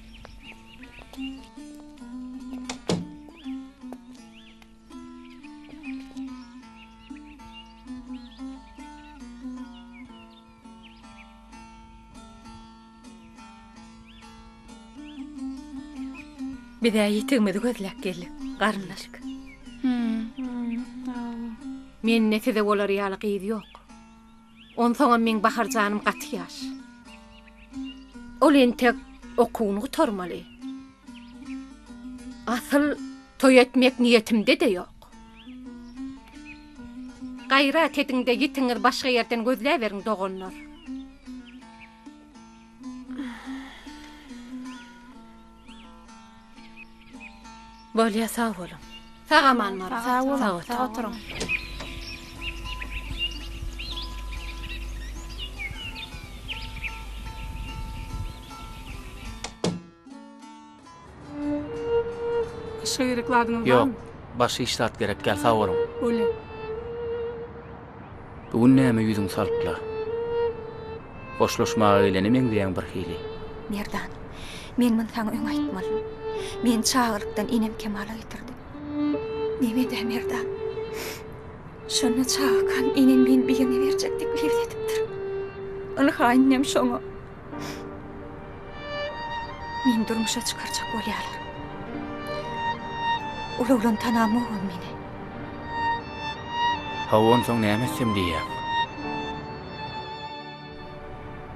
Biz-ä ýitigimizi gözläp geldik, garyndaş. Mende size bolar ýaly gyz ýok. Onsoňam meň Bahar janym gaty ýaş. Ol entek okuwyny gutarmaly. Asyl toý etmek niýetimde-de ýok. Gaýrat ediň-de ýitiňizi başga ýerden gözläberiň doganlar. Bolýa sag boluň. Sag aman baryň. Sag boluň. Sag Sag oturyň. Başga gerek zadyňyz Ýok, barmy? başga hiç zat gerek däl, sag boluň. Bolýa. Bu gün näme ýüzüň salypla? Hoşlaşmaga gelene meňzeýäň birhili. Merdan, men muny saňa öň aýtmalydym. Meni çagalykdan enem kemala getirdi. Neme-dä, Merdan. Şonda çagakam enem meni birine berjek teklip edipdir. Ynha indem şoňa. Meni durmuşa çykarjak bolýarlar. Ol oglan tanamogam meni. Hawa onsoň näme etsem diýýäň?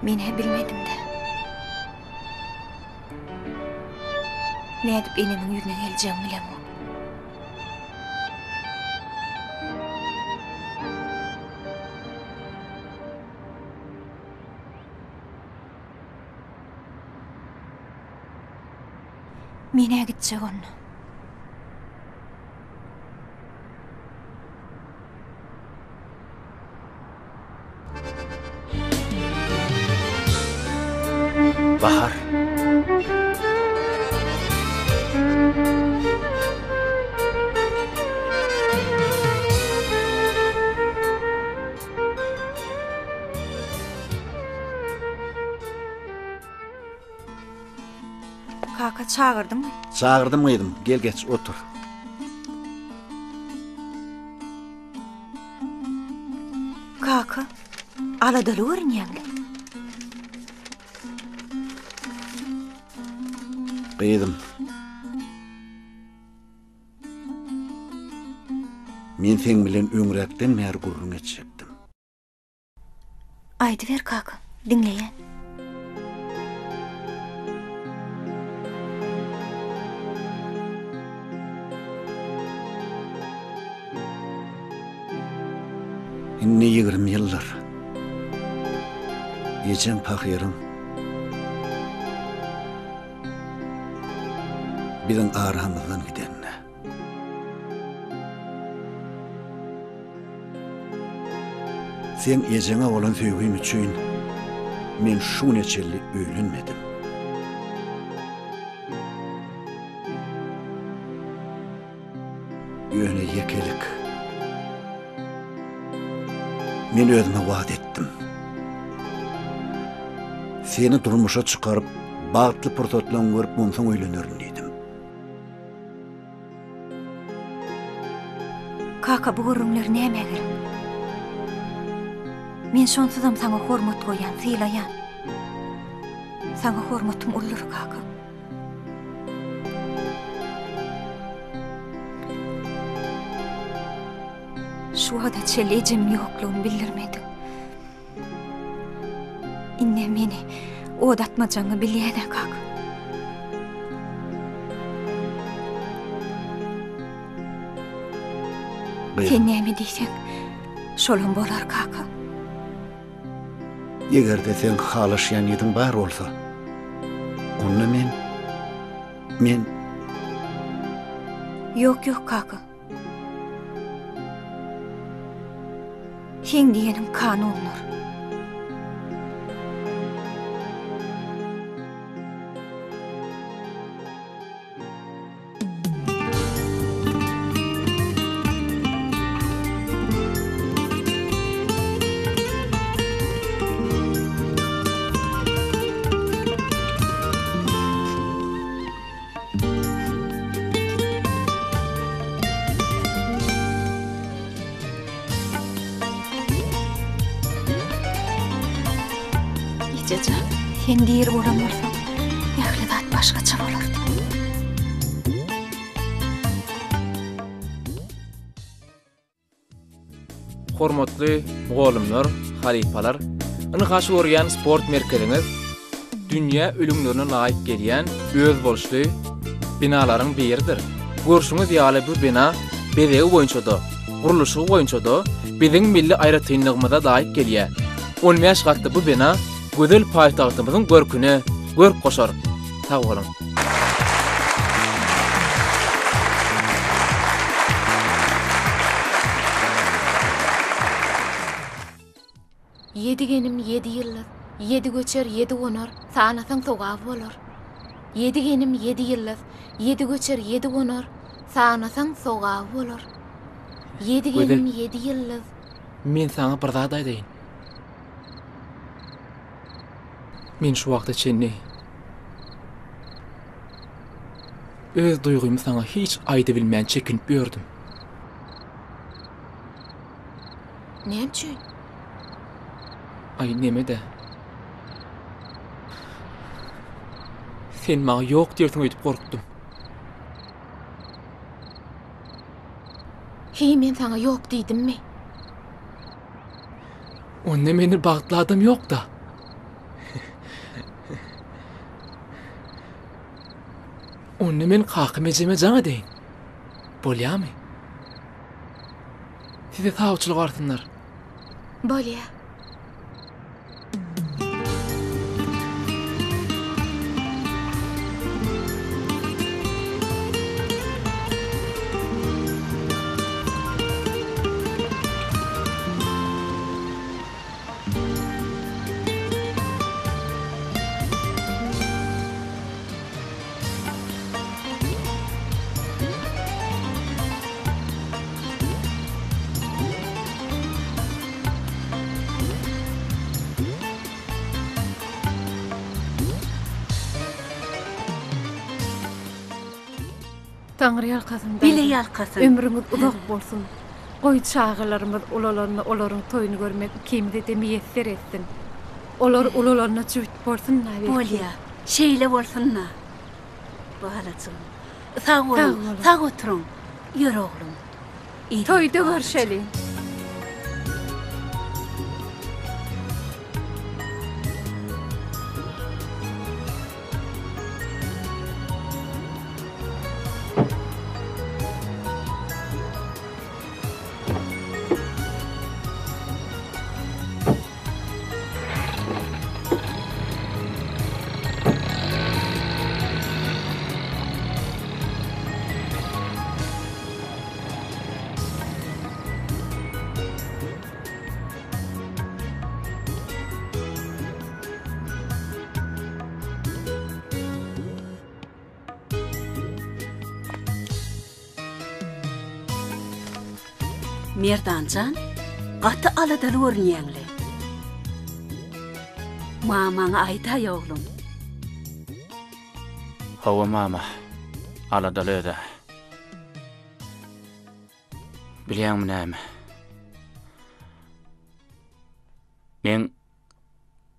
Men-hä bilmedim-dä. Nädip enemiň ýüzüne geljegimi bilemok. Men-ä gitjek onda. Bahar. Kaka çagyrdyňmy? Çagyrdym gyzym, gel geç otur. Kaka, aladaly görünýäň-le. Gyzym. Men seň bilen öňräkden bäri gürrüň etjekdim. Aýdyber kaka, diňleýän. Indi 20 ýyldyr. Ejem pahyryň biziň aramyzdan gidenine. Seň ejeňe bolan söýgim üçin men şu güne çenli öýlenmedim. Ýöne ýekelik. Men özüme wada etdim. Seni durmuşa çykaryp, bagtly pursatlaryňy görüp onsoň öýlenerin diýdim. Kaka bu gürrüňler nämä gerek? Men şonsuzam saňa hormat goýýan, sylaýan. Saňa hormatym uludyr kaka. Şu wagta çenli ejemiň ýoklugyny bildirmediň. Indem meni od atmajagyňy bilýän-ä kaka. Sen näme diýseň, şolam bolar kaka. Eger-de seň halaşýan ýigidiň bar bolsa, onda men, men. Ýok, ýok kaka. Seň diýeniň kanundyr. Ejejan, sen diri bolan bolsaň, ähli zat başgaça bolardy. Hormatly mugallymlar, halypalar, ynha şu görýän sport merkeziňiz dünýä ülňülerine laýyk gelýän özboluşly binalaryň biridir. Görşüňiz ýaly bu bina bezegi boýunça-da, gurluşygy boýunça-da biziň milli aýratynlygymyza laýyk gelýär. On bäş gatly bu bina gözel paýtagtymyzyň görküne görk goşar. Sag boluň! Ýedi genim ýedi ýyldyz, Ýedi göçer, ýedi gonar, Sanasaň sogaby bolar. Ýedi genim ýedi ýyldyz, Ýedi göçer, ýedi gonar, Sanasaň sogaby bolar. Ýedi Gözel. genim ýedi ýyldyz. Men saňa bir zat aýdaýyn. Men şu wagta çenli öz duýgymy saňa hiç aýdybilmän çekinip ýördüm. Näme üçin? Aý, neme-dä. Sen maňa ýok diýersiň öýdüp gorkdum. Hiý, men saňa ýok diýdimmi? Onda menden bagtly adam ýok-da. Onda men kakam ejeme jaň edeýin. Bolýamy? Size sawçylyk barsynlar. Bolýa. Taňry ýalkasyn daýza. Bile ýalkasyn. Ömrüňiz uzak bolsun. Goý çagalarymyz ulalanda olaryň toýuny görmek ikimize-de miýesser etsin. Olar ulalanda jübüt bolsun-da belki. Bolýa, şeýle bolsun-da. Balajygym. Sag boluň, sag oturyň. Ýör oglum. Toýda görşeliň. Merdanjan, gaty aladaly görünýäň-le. Mamaňa aýdaý, oglum. Hawa, mama, aladaly öz-ä. Bilýäňmi näme? Meň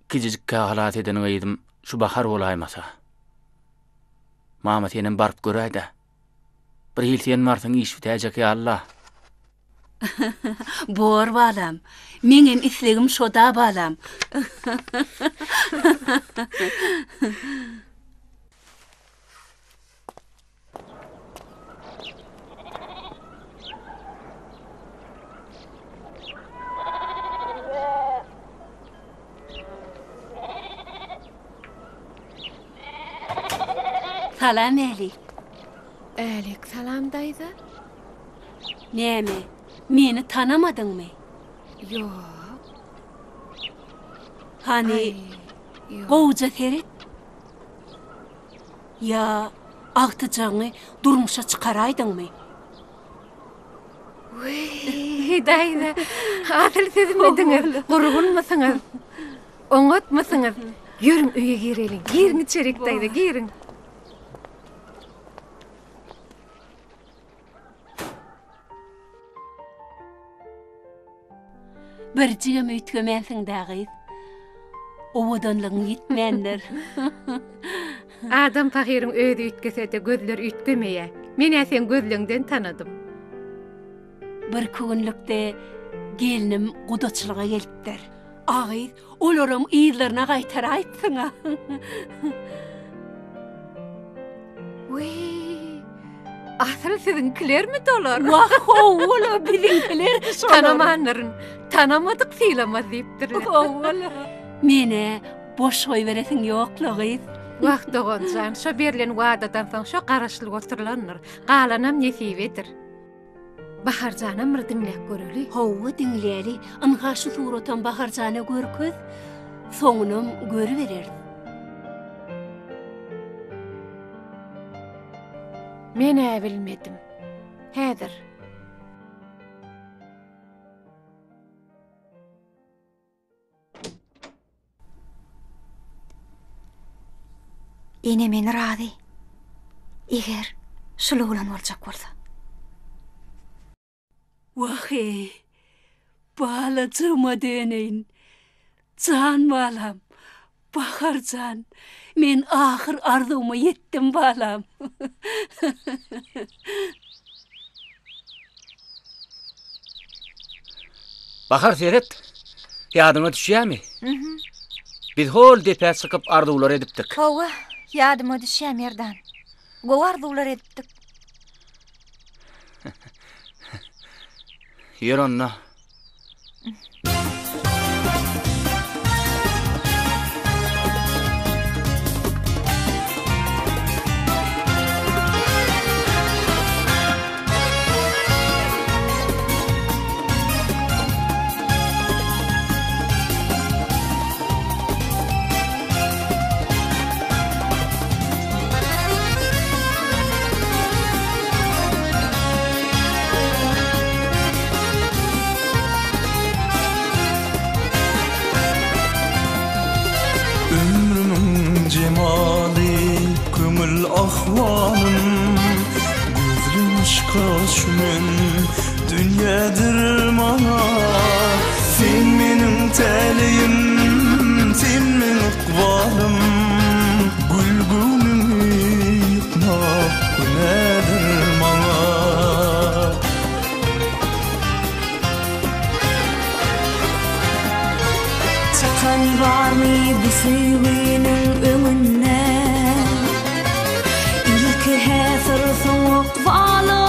kijijikkä halas eden gyzym şu Bahar bolaýmasa. Mama senem baryp göräý-dä. Bir hili sen barsaň iş bitäýjek ýaly-la. Bor balam. Meňem islegim şoda balam. Salam Älik. Älik salam daýza. Näme, meni tanamadyňmy? Ýok. Hany, gowuja seret. Ýa agtyjagyňy durmuşa çykaraýdyňmy? Wiý, daýza, asyl sizmidiňiz? Gurgunmysyňyz? Oňatmysyňyz? Ýörüň öýe gireliň. Giriň içerik daýza, giriň. Birjigem üýtgemänsiň-dä gyz. Owadanlygyň ýitmändir. Adam pahyryň özi üýtgese-de gözleri üýtgemeýä. Men-ä seň gözleňden tanadym. Birki günlükde gelnim gudaçylyga gelipdir. A gyz, olaram yzlaryna gaýtaraýypsyň-a. Wiý, asyl siziňkilermi dolar? Wah, howwa-la, biziňkilerdi şolar. Tanamandyryn. Tanamadyk sylamaz diýipdirler. Howwa-la. Men-ä boş goýberesiň ýok-la, gyz. Wah, dogan jan, şo berlen wadadan soň şo garaşlyp oturylandyr. Galanam nesibedir. Baharjanam bir diňläp göreli. Hawa, diňläli. Ynha şu suratam Baharjana görkez. Soňunam görübereris. Men-ä bilmedim. Häzir. Ene men razy. Eger şul oglan boljak bolsa. Wah-eý, balajygyma döneýin. Jan balam, Bahar jan, men ahyr arzuwyma ýetdim balam. Bahar seret, ýadyňa düşýärmi? Biz hol depä çykyp arzuwlar edipdik. Hawa, ýadyma düşýär Merdan. Gowy arzuwlar edipdik. Ýör onda. Ömrümiň jemaly, köňül ahwalym. Yşka çümen dünýädir maňa Sen meniň täleýim, sen meň ykbalym Gül göwnüňi ýykmak günädir maňa. Çykan barmy bu söýginiň öňünde Ilki häzir soň ykbala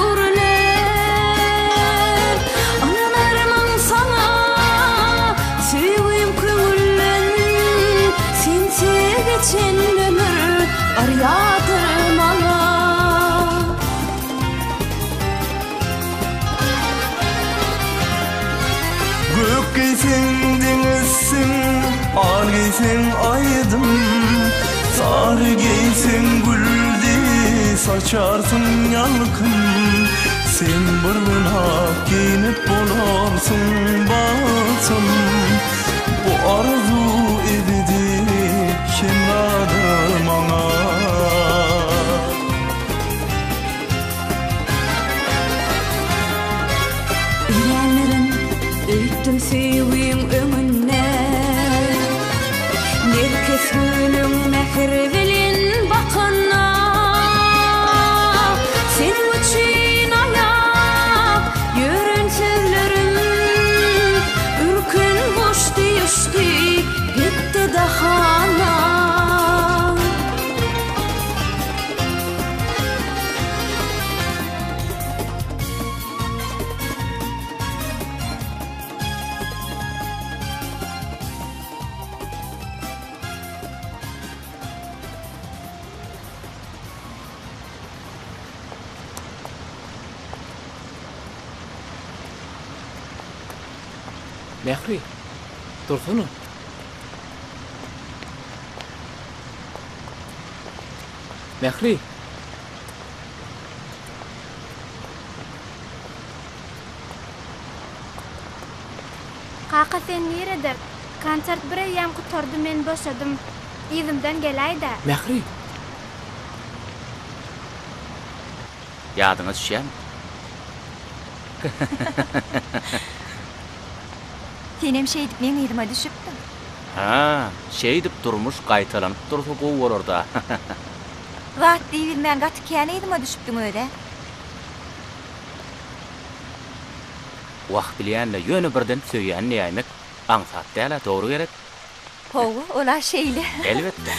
öwrüler Ynanarmyň saňa söýgim köňülden Sensiz geçen ömür barýadyr maňa. Gök geýseň deňizsiň, al geýseň aýdym, Sary geýseň gül deý saçarsyň ýalkym. Sen bir gün ak geýnip bolarsyň bagtym, Bu arzuw ebedi hemradyr maňa. Öýlenmerin öýtdüm söýgiň öňünde Nerkes gülüň mähir bilen bakanda Seniň üçin aýap ýören sözlerim Ürken guş deý uçdy gitdi dahana. Mähri, dursana. Mähri! Kaka sen nirede? Konsert bir eýýäm gutardy men boşadym. Yzymdan geläýdä. Mähri! Ýadyňa düşýärmi? Senem şeýdip meň yzyma düşüpdiň. Hä, şeýdip durmuş gaýtalanyp dursa gowy bolar-da. Zat diýibilmän gaty kän yzyma düşüpdiň öz-ä. Wah, bilýän-le, ýöne birden söýýän diýäýmek aňsat däl-ä, dogry gerek? Hawa, ol-a şeýle. Elbetde.